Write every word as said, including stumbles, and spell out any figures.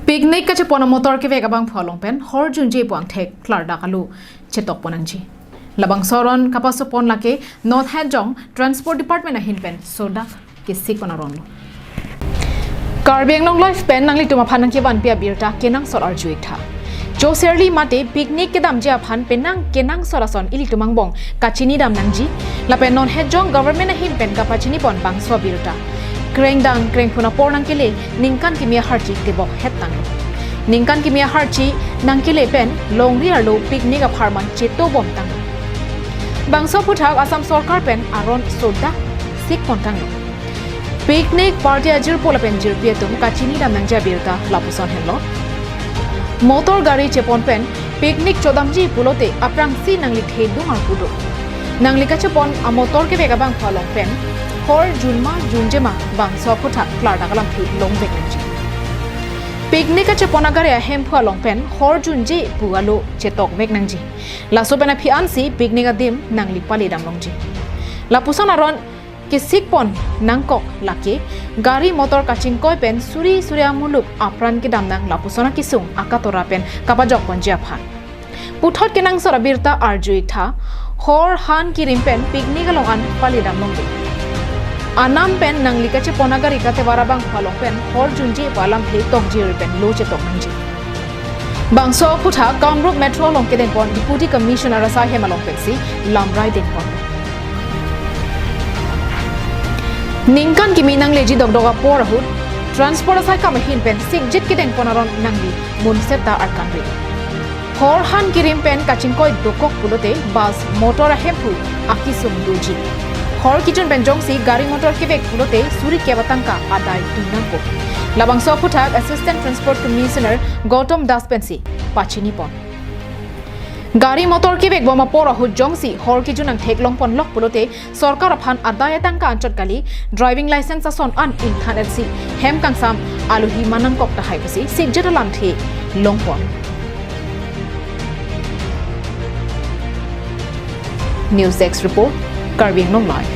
Picnic kachepon amotor kevek abangphu along pen hor junje pu angthek klardak alo chetok pon nangji. Labangso aron kapasopon lake non het jong Transport Department ahin pen sodak kesik pon aron lo. Karbi Anglong Live pen nanglitum aphan nangkevanpi abirta kenangsot arju-ik tha. Choserli mate picnic kedamji aphan penang kenangsot ason ilitum angbong kachinidam nangji. Lapen non het jong government ahin pen kapachini pon bangso abirta. Krengdang krengphun apor nangkele ningkan kimi aharchi tebok het tanglo. Ningkan kimi aharchi nangkele pen longri arlo picnic apharman cheto bom tanglo. Bangso aphuthak Assam sorkar pen aron sodak sik pon tanglo. Picnic party ajirpo lapen jirpi atum kachinidam nangji abirta lapuson henlo. Motor gari chepon pen picnic chodamji pulote aphrangsi nangli thedung arpu do. Nangli kachepon amotor kevek abangphu along pen hor junma junjema bangso aphuthak klardak alamthe longvek nangji. Picnic kachepon agari ahemphu along pen hor junje pu alo chetokvek nangji. Laso pen aphi ansi picnic adim nangli pale dam longji. Lapuson aron kesik pon nangkok lake gari motor kachingkoi pen suri suri amuluk apran kedam nang lapuson akesung akatora pen kapajok ponji aphan. Puthot kenangsot abirta arju-ik tha, hor han kirim pen picnic along an pale dam longde. Anam pen nangli kachepon agari katevar abangphu along pen hor junje pu alamthe tokjir pen lo chetok nangji. Bangso aphuthak Kamrup Metro along kedengpon Deputy Commissioner asai hem along pensi lamrai dengpon. Ningkan kimi nangleji dokdok apor ahut Transport asai kam ahin pen sikjit kedengpon aron nangli munset ta arkanri. Hor han kirim pen kachingkoi dokok pulote bus motor ahemphu akesung doji. Hor kijun pen jongsi gari motor kevek pulote suri kep atangka adai dun nangpo. Labangso aphuthak Assistant Transport Commissioner Gautam Das pensi pachini pon. Gari motor kevek bom apor ahut jongsi hor kijun angthek longpon lok pulote sorkar aphan adai atangka anchot kali, driving license ason an ingthan etsi hem kangsam alohi ma nangkok tahai pusi sikjit alamthe longpon. News Desk Report, Karbi Anglong Live.